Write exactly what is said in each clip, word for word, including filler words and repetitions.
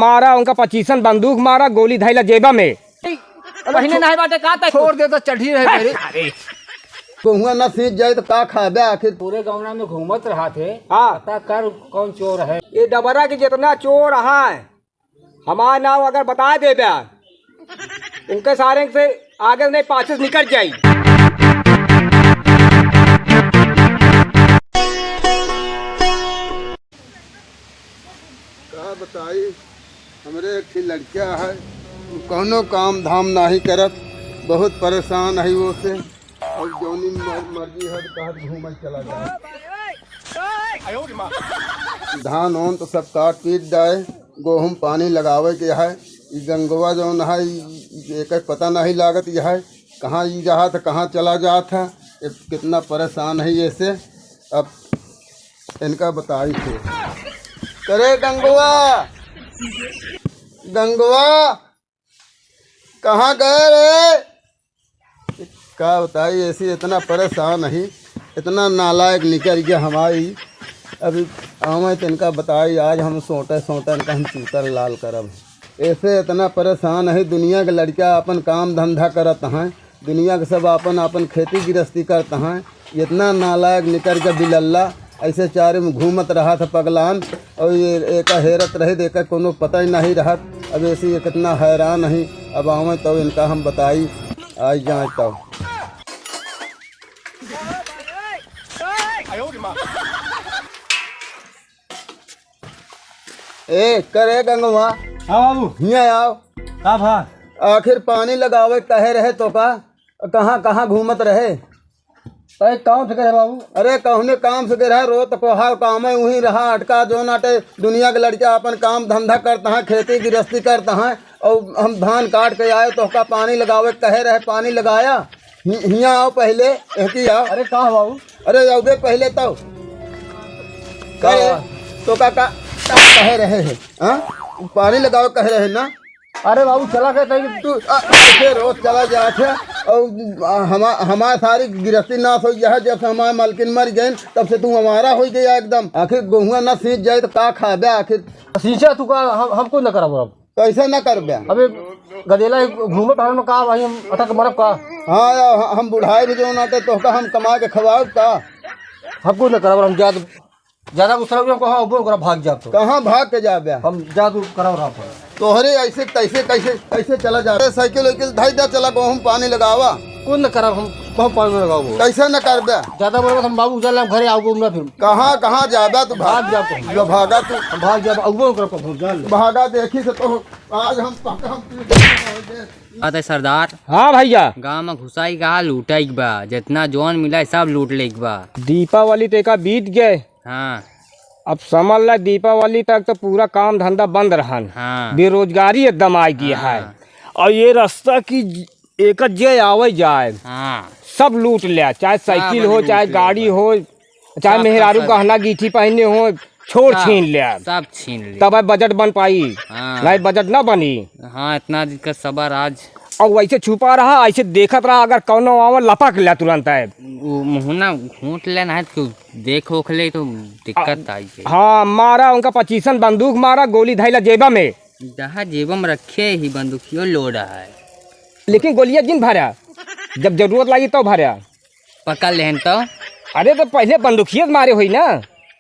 मारा उनका पच्चीसन बंदूक मारा, गोली धइला जेबा में। पहिने नाहीं बाटे का तक? छोड़ दे तो चढ़ी रहे मेरे। अरे। गोहुआ ना सींच जाए तो का खाबे आखिर? पूरे गाँव में घूमत रहा थे। हाँ। पता कर कौन चोर है। ये डबरा के जितना चोर है, हमार नाम अगर बता देबे, उनके सारे से आगे नहीं, पाछे से निकल जाई। का बताई, हमरे एक ठे लड़का है, उ कौनो काम धाम नाहीं करत, बहुत परेशान है वो से। और जौनी मर-, मर्जी है तो कहत घूमे चला जाए। धान ओन तो सब काट पीट डाए, गोहूँ पानी लगावे के है। ई गंगवा जौन है, ई, ई एकर पता नाहीं लागत, ई है कहाँ ई जात है, कहाँ चला जात है। ये कितना परेशान है ये से। अब इनका बताई थे। करे गंगवा, गंगवा, कहाँ गए रे? का बताई, ऐसी इतना परेशान ही, इतना नालायक निकल गया हमारी। अभी आवे तो इनका बताई, आज हम सोटे सोटे इनका हम चूतर लाल करब। ऐसे इतना परेशान है, दुनिया के लड़का अपन काम धंधा करत हैं, दुनिया के सब आपन, आपन खेती गृहस्थी करत हैं। इतना नालायक निकर के बिलल्ला, ऐसे चारे में घूमत रहा था पगलान, और ये एका हेरत रहे, एका कोनो पता ही नहीं रहत। अब ऐसे ये कितना हैरान है। अब आवे तो इनका हम बताई, आई जाए तो। ए, करे गंगवा। हाँ बाबू। हियाँ आओ। का भा? आखिर पानी लगावे कहे रहे तो का? कहाँ, कहाँ घूमत रहे? तय काम से करे बाबू। अरे, कौने काम से करे रहे? रोत कोहार काम है, वहीं रहा अटका, जो नाटे दुनिया के लड़का अपन काम धंधा करता है, खेती गृहस्थी करता है, और हम धान काट के आए, तोहका पानी लगावे कहे रहे, पानी लगाया? हि-, हियाँ आओ पहले, एहकी आओ। अरे, का बाबू? अरे, अउबे पहले तो। का? करे, तो का, का, का कहे रहे हैं? हाँ? पानी लगाओ कहे रहे ना? अरे बाबू, चला गए तई। तू, आ, ऐसे रोज चला जात है, और, आ, हमा-, हमार सारी गिरस्ती नाश हो गया है। जब से हमार मलकिन मर गए, तब से तू हमारा हो गया एकदम। आखिर गोहुआ ना सींच जाए तो का खाबे आखिर? सींचा तू का, हम, हमको न करब अब। कैसे न करबे? अबे गदेला घूमे टहरे में का भाई, हम अटक मरब का? हाँ यार, ह-, हम बुढ़ाए भी जो ना ते तोहका हम कमा के खवाब का? हमको न करब, हम जात ज्यादा गुस्सा हो गया, हमको हाँ, बोल कर भाग जाब तो। कहाँ भाग के जाबे? हम जात करब रहा पर। तोहरे ऐसे तैसे कैसे, कैसे चला जाबे? साइकिल वाइकिल धई दे, चला गोहूँ पानी लगावा। कौन न करब हम, कौन पानी लगाओ? कैसे न करबे? ज्यादा बोलबे तो हम बाबू उजल हम घरे आओ ना फिर। कहाँ, कहाँ जाबे तू? भाग जाब तो। जो भागा तू। हम भाग जाब, अगुबो कर को हम जान ले। भागा देखी से तो आज हम पक-, हम पीट के रह गए। अरे सरदार। हाँ भैया। गाँव में घुसाई का लूटाई के बा, जितना जौन मिला सब लूट ले के बा। दीपावली तो एका बीत गए। हाँ। अब समझ ला दीपावली तक तो पूरा काम धंधा बंद रहन। हाँ। बेरोजगारी एकदम आ गया हाँ। है। और ये रास्ता की ज-, एक जे आवे जाए, हाँ। सब लूट ले, चाहे सब साइकिल हो, लूट चाहे ले गाड़ी बा। हो, चाहे सब, मेहरारू सब, सब। गहना गीठी पहने हो, छोड़ सब, छीन ले। सब छीन ले। तब बजट बन पाई। हाँ। नहीं बजट ना बनी। हाँ, इतना दिन का सबर आज। और वैसे छुपा रहा, ऐसे देखत रहा, अगर कौनो आवे लपक ले तुरंत है। वो मुँह ना घूंट लेना है तो देख ओख ले तो दिक्कत आ, आई है। हाँ, मारा उनका पच्चीसन बंदूक मारा, गोली धैला जेबा में। जहाँ जेबा में रखे ही बंदूकियो लोड है। लेकिन गोलियां जिन भरा, जब जरूरत लागी तो भरा। पकड़ लेहन तो। अरे तो पहले बंदूकिये मारे होई ना।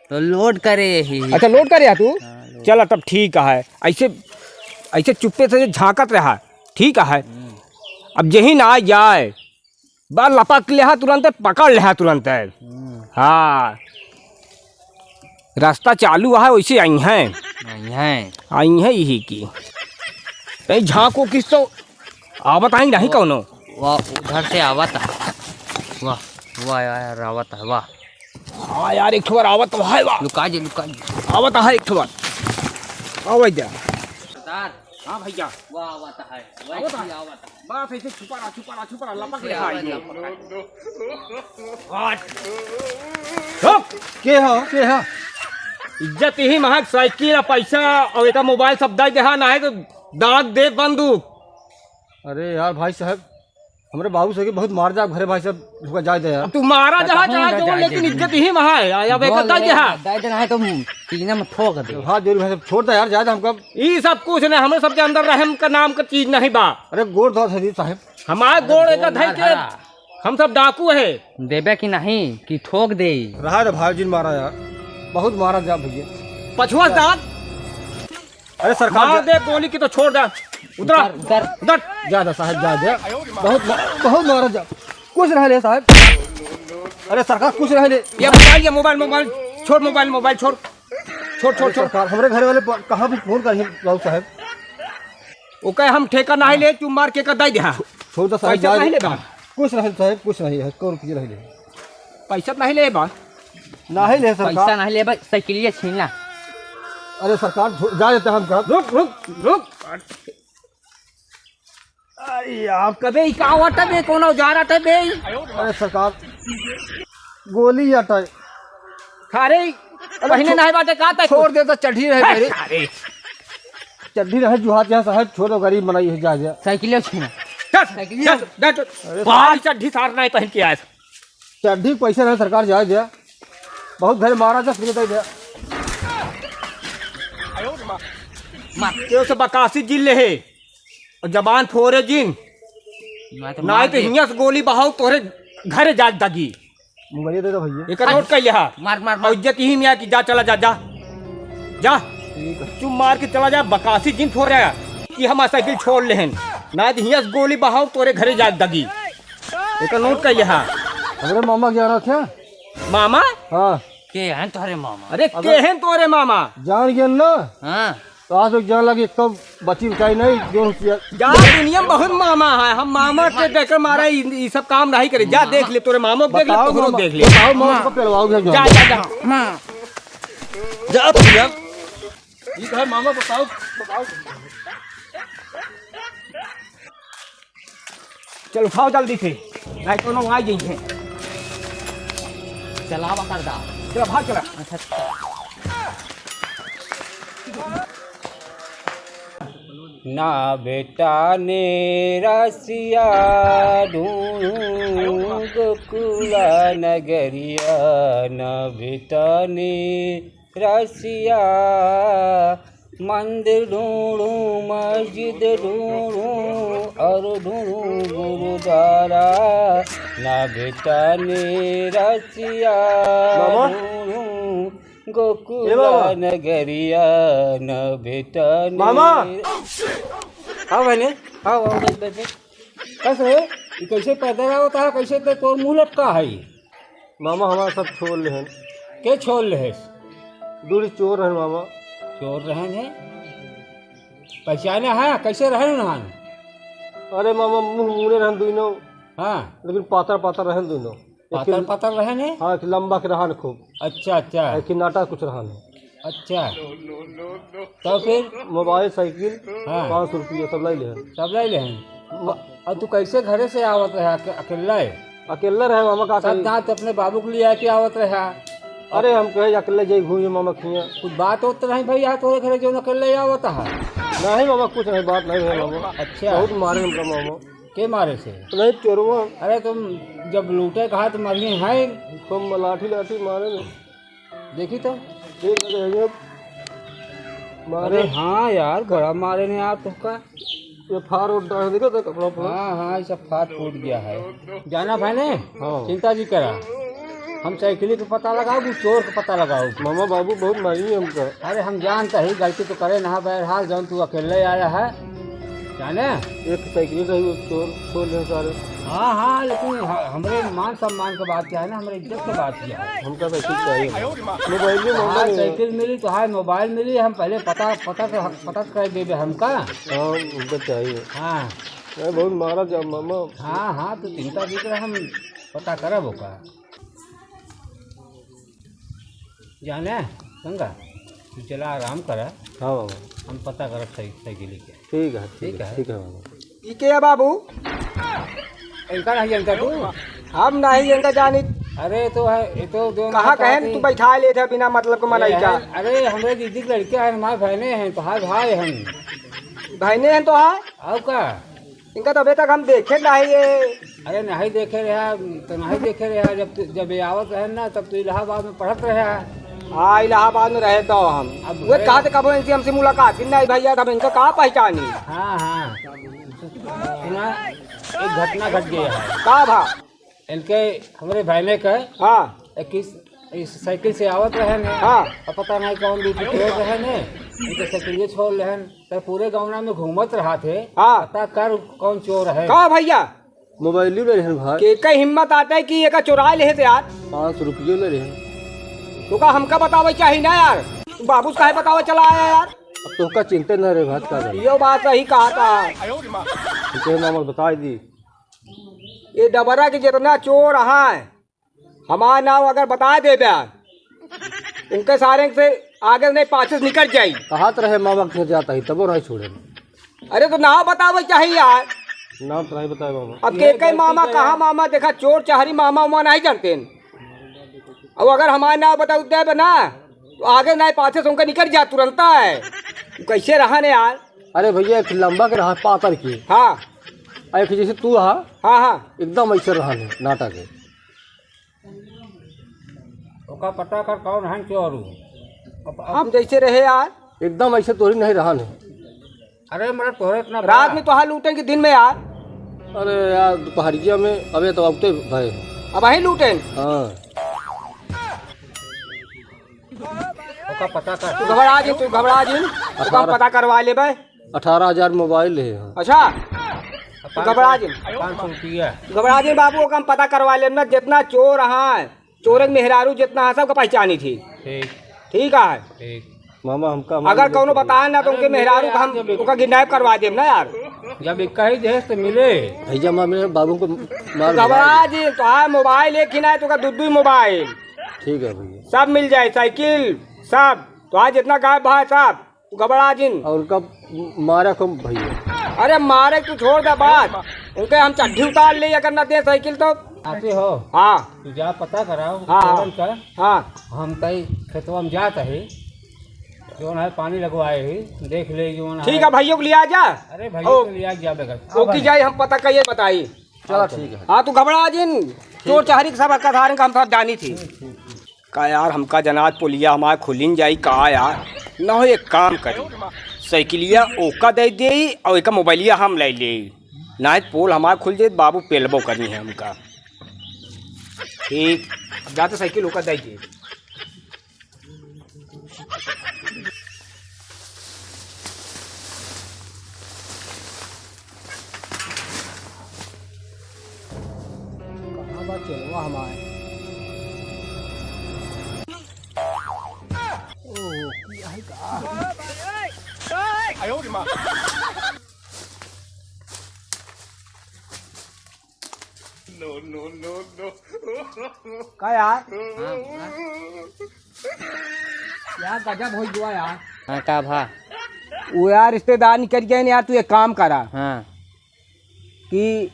तो लोड करे ही। अच्छा लोड करे है तू? हाँ, लोड। चला तब ठीक है। ऐसे, ऐसे चुप्पे से झांकत रहा, ठीक है। हम्म। अब यही ना आ जाए, बा लपक लेहा तुरंत, पकड़ लेहा तुरंत। हम्म। हाँ। रास्ता चालू है, वैसे आई हैं। आई हैं। आई हैं यही की। नहीं झांको किस तो आवत आई नहीं कौनो। वाह, उधर से आवत है। वाह, वाह यार, आवत है, वाह। हाँ यार, एक ठो बार आवत है, वाह। लुका जे, लुका जे। आवत है एक ठो बार। आवे जा। सरदार। हाँ भैया। वाह, आवत है। आवत है। वैसे आवत है। बस ऐसे छुपा रहा, छुपा रहा, छुपा रहा, लपक ले। हाँ, ये लपक। हट। रुक। के हो, के हो? इज्जत यही महक साइकिल आ पैसा और एका मोबाइल सब दे देहा, ना है तो दांत दे बंदूक। अरे यार भाई साहब, हमरे बाबू से कि बहुत मार जा घरे भाई सब, झुका जाए दे यार। अब तू मारा तो जहाँ कहाँ चाहे ना जो, जाए लेकिन दे। इज्जत ही वहाँ है। या, या बेटा बोल दे दे, यहाँ। दे दे, नहीं तो सीने में ठोक दे। हाँ, जोरी भाई सब छोड़ दे यार, जाए दे हमका। ई सब कुछ नहीं, हमरे सबके अंदर रहम का नाम का चीज नहीं बा। अरे गोड़ धो धरी साहब। हमारे अरे गोड़ एक गोड़ धई ना के धरा। हम सब डाकू है। देबे कि नहीं कि ठोक दे? रहा रे भाई, जिन मारा यार, बहुत मारा जा भैया। पछुआ दांत। अरे सरकार मार जा- दे गोली की तो छोड़ दे। उधर, उधर, उधर। उधर। जा दे साहब, जा दे। बहुत मा-, बहुत मारा जा। कुछ रह ले साहब। अरे सरकार कुछ रह ले। ये मोबाइल, ये मोबाइल, मोबाइल छोड़, मोबाइल, मोबाइल छोड़। छोड़, छोड़, अरे छोड़। सरकार, हमरे घर वाले प-, कहाँ भी फोन करिए बाबू साहब। ओके हम ठेका नहीं ले, तू मार के का दे दे। छोड़ दे साहब, पैसा जा नहीं दे। ले बा। कुछ नहीं साहब, कुछ नहीं है, सौ रुपये रह ले। पैसा नहीं ले बा। नहीं ले सरकार। पैसा नहीं ले बा, साइकिलिया छीन ला। अरे सरकार, धो-, जा देते हम साहब। रुक, रुक, रुक। अरे यार, कबे ई का वाटा बे, कौन औजार आटा बे? अरे सरकार, गोली आटा है। अरे, अरे पहले छो-, नहीं बाटे का तय छोड़ दे तो चढ़ी रहे मेरे। अरे, चड्ढी रहे जुहात यहाँ साहब, छोड़ो गरीब बनाई है, जा, जा। साइकिलिया छीना। चल, साइकिलिया। चल, जा, चल। अरे बाहर चड्ढी सार नहीं पहन के आए। चड्ढी पैसे रहे सरकार, जा, जा। बहुत घर मारा जा, फिर दे दे। मार। तेरे से बकासी जिन ले है। और जबान फोरे जिन। ना तो नहीं मार तो दे। हियां से गोली बहाव तोरे घरे जा दगी। मोबाइल दे दो भैया। एक नोट कर लिया। मार, मार, मार। और इज्जत ही में आ कि जा, चला जा, जा। जा। ठीक है। चुप मार के चला जा, बकासी जिन फोरे कि हम साइकिल छोड़ लेहन। ना तो हियां से गोली बहाव तोरे घरे जा दगी। एक नोट कर लिया। हमरे मामा के यहाँ थे। मामा? हाँ। के हैं तोरे मामा? अरे, अबे के हैं तोरे मामा? जान गया ना? हाँ। तो आज तक जान लगे, कब बची उचाई नहीं, जो रुपया जा, दुनिया में बहुत मामा है। हम मामा के देकर मारा, ई, ई सब काम नहीं करे। जा, मामा। देख ले, तोरे मामो के देख ले, बताओ तोहरो मामा, देख ले। बताओ मामा को पेलवाओ, भेजो। जा, जा, जा। माँ। जा, भैया। ठीक है, मामा, बताओ, बताओ। चल, उठाओ जल्दी से, नहीं तो ना आ जाइए। चलावा कर दा। चला, भाग चला। अच्छा, अच्छा। ना बेटा ने रसिया ढूंढूं गोकुला नगरिया, ना बेटा ने रसिया। मंदिर ढूंढूं, मस्जिद ढूंढूं और ढूंढूं गुरुद्वारा, ना बेटा ने रसिया मामा। ढूंढूं। गोकुल ए बाबा। नगरिया न बेटा ने। मामा। हाँ बहने, हाँ, हाँ, बैठ, बैठ, बैठ। कैसे है? ये कैसे पैदल आवत है? कैसे ते तोर मुंह लटका है? मामा, हमारा सब छोड़ ले हैं। के छोड़ ले है? दूरी चोर रहन मामा। चोर रहन है? पहचाने है? कैसे रहन रहन? अरे मामा, मुंह मुड़े रहन दुइनो। हाँ। लेकिन पातर पातर रहन दुइनो। पातर एक पातर रहन है? हाँ, एक लंबा के रहन खूब। अच्छा, अच्छा। एक नाटा कुछ रहन है। अच्छा। तो फिर? मोबाइल, साइकिल, हाँ। पाँच सौ रुपया सब लाई लेहन। सब लाई लेहन। म- और तू कैसे घरे से आवत रहा अके-, अकेला है? अकेला रहे मामा, का सब करी? दांत अपने बाबू के लिए आके आवत रहा। अरे हम कहे अकेले जाई घूमे मामा खिया। कुछ बात होत नहीं भाई, यहाँ तोरे घरे जो अकेले आवत है? नहीं मामा, कुछ नहीं, बात नहीं है मामा। अच्छा। बहुत मारे हमका मामा। के मारे से? नहीं, चोरवा। अरे तुम जब लूटे कहा तो मारिए हैं। तुम लाठी लाठी मारे ने। देखी तो। देख रहे हैं। मारे। अरे हाँ यार, बड़ा मारे ने यार तुमका। ये फार उठ रहा है, देखो तो कपड़ा पर। हाँ, हाँ, ये सब फाट फूट गया है। जाना भाई ने? हाँ। चिंता जी करा। हम साइकिल के पता लगाओ, कि चोर के पता लगाओ। मामा बाबू बहुत मारी हमका। अरे हम जानता ही, गलती तो करे ना, बहरहाल जौन तू अकेले आया है, जाने? एक साइकिल रही, वो चोर छोड़ ले सारे। हाँ, हाँ, लेकिन ह-, हमरे मान सम्मान के बात क्या है ना, हमरे इज्जत के बात क्या है? हमका साइकिल चाहिए। मोबाइल भी मामा हाँ, ने। साइकिल मिली तो हाय, मोबाइल मिली, हम पहले पता, पता तो, पता तो कर देबे हमका। हाँ, हमका चाहिए। हाँ। अरे बहुत मारा जा मामा। हाँ, हाँ, तू चिंता भी कर, हम पता करब ओका। जाने, गंगा, तू चला आराम करा। हाँ बाबा। हम पता करब सही, सही के लेके। ठीक है, ठीक ठीक है, है। ठीक है बाबा। ई के है बाबू? इनका नहीं जानता तू? हम नहीं इनका जानी। अरे तो है, ये तो जो कहाँ ना कहे कहती तू बैठा लेत है बिना मतलब के मनई का? अरे हमरे दीदी के लड़के हैं, हमारे बहने हैं, तो हाय भाई हैं। बहने हैं तो हाँ? और का? इनका तो अबे तक हम देखे नाहीं है। अरे नाहीं देखे रहा, तो नाहीं देखे रहा। जब तू, जब ये आवत रहे ना, तब तू इलाहाबाद में पढ़त रहे। हाँ, इलाहाबाद में रहे तो हम। अब वो है। कहा थे कबो इनसे हमसे मुलाकात ही नाहीं भइया, तब इनका कहाँ पहचानी? हाँ, हाँ। सुना, एक घटना घट गया है। का भा? इनके, हमरे भाई ने कहे, हाँ। एक इस, इस साइकिल से आवत रहे ने, हाँ। अब पता नहीं कौन बीच में छोड़ रहे ने, इनके साइकिल ये छोड़ रहे ने, तो पूरे गौना में घूमत रहा थे, हाँ। पता कर कौन चोर है। का भइया? मोबाइल ले रहे हैं भाई। के का हिम्मत आत है कि एका चोराय लेहे थे यार? पाँच सौ रुपये ले रहे हैं। तो का हमका बतावे चाही ना यार, तू बाबू से काहे बतावे चला आया यार? अब तोहका चिंता न रहे भाई, का करी? यो बात सही कहा था। ठीक है मामा, बताई दी। ये डबरा के जितना चोर हैं, हमार नाम अगर बताय देबे, उनके सारे से आगे नहीं पाछे से निकल जाई। कहत रहे मामा के घर जात ही, तबो नहीं छोड़े। अरे तो नाम बतावे चाही यार। नाम तो नहीं बताए मामा। अब के कई मामा, कहाँ मामा, देखा चोर चहरी मामा उमा नहीं जानते हैं। अब अगर हमार नाम बताऊ देबे ना, तो आगे नहीं पाछे से उनका निकल जा तुरंत है। कैसे रहा ने यार? अरे भइया, एक लंबा के रहा, पातर के। हाँ। और एक जैसे तू रहा। हाँ, हाँ। एकदम ऐसे रहा ने, नाटा के। ओका पता कर कौन हन चोर उ। अब, अब हम जैसे रहे यार। एकदम ऐसे तोहरी नहीं रहा नहीं। अरे मतलब तोहरे इतना रात बड़ा। में तोहार लूटें कि दिन में यार? अरे यार दोपहरिया में अबे तो अबते भए। अबहीं लूटें? हाँ। ओका पता कर। तू घबरा जिन, तू घबरा जिन। ओका अठारह। पता करवा लेबे। अठारह हजार मोबाइल है। अच्छा, तू घबरा जिन। पाँच सौ रुपया। घबरा जिन बाबू, ओका हम पता करवा लेब ना, जितना चोर हैं, चोर के मेहरारू जितना है, सबका पहचानी थी। ठीक। ठीक है। ठीक। मामा, हमका अगर कौनो बताए ना, तो उनके मेहरारू का हम ओका किडनैप करवा देब ना यार। जब इक्का ही देश तो मिले। भैया, मामा, मेरे बाबू को मार घबरा जिन, तो हाँ, मोबाइल एक ही ना है, तो का दू दू मोबाइल। ठीक है भैया। सब मिल जाए, साइकिल, सब। तो आज जितना गायब भाई साहब, तू घबरा जिन। और उनका मारे को भैया। अरे मारे तू छोड़ दे बात, उनके हम चड्ढी उतार ले अगर ना दे साइकिल तो। आते हो? हाँ। तू जा पता कराओ, हाँ, हाँ। चोरन का। हाँ। हम तई खेतवा में जात ही, जौन है पानी लगवाए ही, देख ले जौन है। ठीक है, भैया को लिया जा। अरे भैया ओ। को लिया जा बेगर। ओकी जाए हम पता करिए बताई। चलो ठीक है। हाँ, तू घबरा जिन, चोर चहरी के सब हरकत हारन का हम सब जानी थी। का यार, हमका जनात पोलिया हमार खुलिन जाई का यार? न हो, एक काम करी, साइकिलिया ओका दे देई और एका मोबाइलिया हम ले लेई, नाहीं पोल हमार खुल जाई, बाबू पेलबो करनी है हमका। ठीक, अब जाते साइकिल ओका दे देई। कहाँ बा चेलवा हमार? ओह, की आहे का? का यार? हाँ, हाँ। यार, गजब होइ गवा यार। हाँ, का भा? वो यार, रिश्तेदार निकल गए न यार, तू एक काम करा। हाँ। कि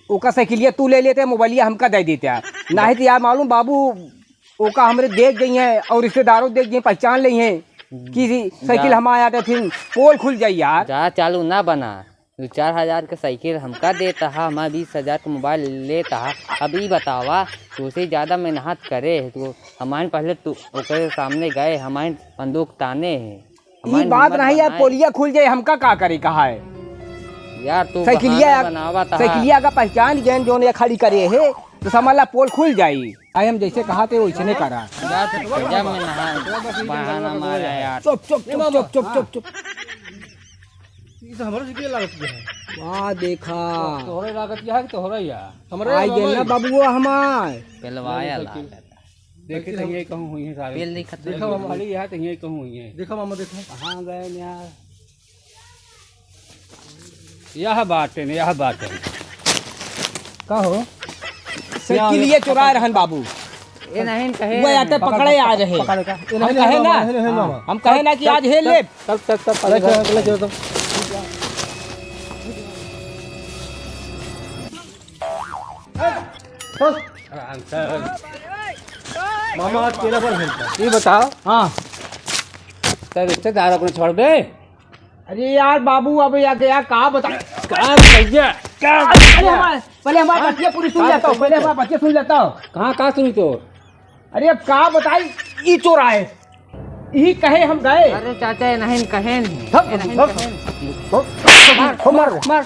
ओका साइकिलिया तू ले लेते, मोबाइलिया हमका दे देते यार। नाहीं तो यार, मालूम बाबू, ओका हमरे देख गई हैं और रिश्तेदारों देख गई हैं, पहचान ली हैं कि साइकिल जा। हमारे आते, फिर पोल खुल जाई यार। जा, चालू ना बना। दो चार हजार के साइकिल हमका देता हा, हमार बीस हजार के मोबाइल लेता हा। अब ई बतावा, तोसे ज्यादा मेहनत करे है, तो हमारे पहले तू ओकरे सामने गए, हमारे बंदूक ताने है, हमारे ई बात हिम्मत नहीं यार, बनाए। पोलिया खुल जाए, हमका का करे कहा है? यार, तू साइकिलिया बहाना बनावा था। साइकिलिया का पहचान गए, जोन ये खड़ी करे है, तो समझ ला पोल खुल जाई। आई हम जैसे कहा थे वैसे नहीं करा। यार, तू गजब में नहा, बहाना मारा यार। चुप, चुप, चुप, चुप, चुप, चुप, चुप। ई तो हमरे से के लागत के है। वाह, देखा। तो-, तोहरे लागत के है कि तोहरे या? हमरे आई मामा गेल ना ही। बबुआ हमार। पेलवाया पेलवाया लागत। लागत। देखी तो यही कहूँ हुई है सारे। पेल नहीं खत्म देखा हुई। मामा। खाली यहाँ तो यही कहूँ हुई है। देखा मामा, देखा। कहाँ गए यार? यह बात है, यह बात है। का हो? साइकिलिया चोराए रहन बाबू। ये नहीं कहे वो ना। आटे पकड़, पकड़े पकड़, आ रहे। पकड़ का। ये हम नहीं, कहे नहीं, ना, नहीं, नहीं, मामा। हम कहे ना कि आज हे ले। तब, तब, तब, तब, ले चलो, ले चलो, तब। मामा, आज केला पर मिलता। ये बताओ। हाँ। तेरे रिश्तेदार अपने छोड़ दे। अरे यार बाबू, अब यार, यार का बता। का भैया, का अरे, पहले भैया? हमार, पहले हमार हाँ? बतिया पूरी सुन का लेता हूँ, सुनी पहले तो? हमार बतिया सुन लेता हूँ। कहाँ का सुनी तो? अरे अब का बताई, ई चोर आए, ई कहे हम गए। अरे चाचा, ये नहीं कहे नहीं, धक, ये नहीं धक। कहे नहीं। धक। मार, मार, मार। मार,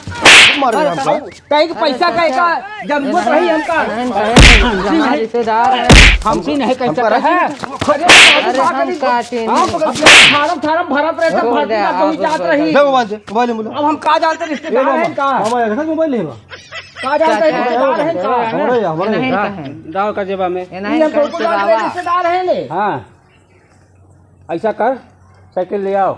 मार, मार, मार। कहीं के अरे पैसा चाचा, कहीं का जरूरत ये रही नहीं, हमका। नहीं कहे नहीं, हमारे रिश्तेदार हैं। हमसे नहीं कह हमका सकता राजी है। नहीं। अरे, अरे, हम का चीनी? हम फार्म, फार्म भरत रहे, सब छोड़ भरती दे, ना कोई आप जात रही। दे मोबाइल दे, मोबाइल ले बोलो। अब हम का जानते रिश्तेदार हैं का? मामा, ये देखा मोबाइल ले बा। का जानते चाचा, रिश्तेदार हैं का? हमारे, हमारे। नहीं हाँ, कहे। डाल का जेबा में। ये नहीं ये हम कहे, फोटो डालते चुरावा। रिश्तेदार हैं ले। हाँ, ऐसा कर, साइकिल ले आओ,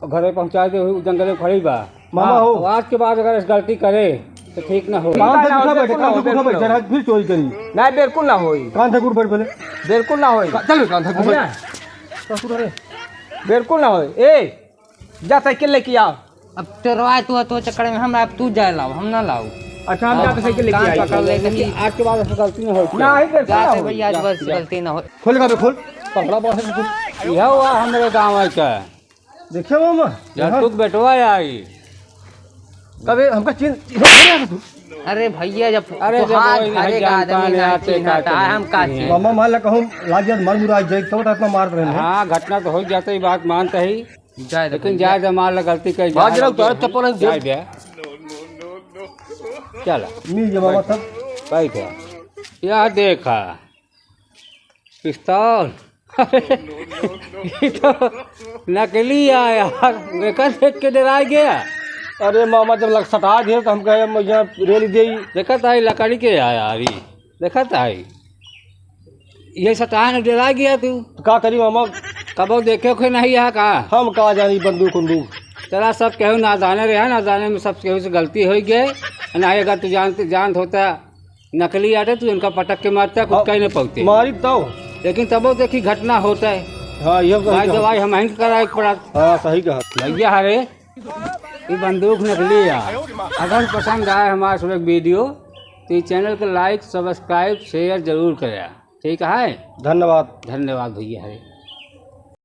घरे पहुँचा दे, वही जंगल में खड़ी बा। मामा हाँ, हो। तो आज के बाद अगर ऐसी गलती करे, तो ठीक ना हो। कान से उठा बैठे, कान से उठा बैठे, जरा फिर चोरी करी। नहीं, बिल्कुल ना होई। कान से उठ बैठ पहले। बिल्कुल ना होई। का-, चल, कान से उठ बैठ। भैया। ससुर रे। बिल्कुल ना होई। ए, जा साइकिल लेके आ। अब चोरवा तू, तू चक्कर में हमरा, अब तू जाए लाओ, हम ना लाओ। अच्छा, हम अब जाके साइकिल लेके कान आई। पकड़ ले, लेकिन आज के बाद ऐसी गलती ना होई। नहीं, बिल्कुल ना जाते होई। भैया, आज जा, बस जा। गलती ना होई। खोल का बे, खोल। पकड़ा बस। यह हुआ हमरे गाँव का। देखिए मामा, यार, यहाँ तू बेटवा आई। कबे हमका चीन, इधर, इधर आ तू। अरे भैया, जब अरे, जब तोहार वो इन्हें घरे का जानता आदमी नहीं ना आते, चिन्हता का है, हम का करें? चिन्ह? मामा, मान ला कहूँ, लाग जात, मर मुराज जाए, तब तो इतना मार रहे हैं। हाँ, घटना तो हो जाता ही, बात मानता ही। जाए दे लेकिन भैया। जाए दे, मान ला गलती कर, भाग जाए जरा, दे। उतार चप्पल, हम जाए दे। चला। मिल गया मामा सब। बैठ जा। यह देखा। पिस्तौल। ये तो नकली है यार, एकर देख के डरा गया। अरे मामा, जब लग सटा दिए तो हम कहे, "अब यहाँ रेल दे ही।" देखत आई लकड़ी के है यार, ई देखत आई, ये सटा न डरा गया तू। तो का करी मामा? कबो देखे उखे नहीं है का? हम का जानी बंदूक उंदूक। तेरा सब केहू नादाने रहे, नादाने में सब केहू से गलती हो गए। नहीं अगर तू जानते, जानत होता नकली आटे, तू इनका पटक के मारता, कुछ अब कहीं नहीं पहुँचते। मारी तो। लेकिन तबो देखी घटना होता है। हाँ, ये सही भाई कहा। दवाई हम ही कराए के पड़ा। हाँ, सही कहा। भैया हरे, ये बंदूक नकली है। अगर पसंद आए हमारा सुबह वीडियो, तो ये चैनल को like, subscribe, share जरूर करें। ठीक है, धन्यवाद। धन्यवाद भैया हरे।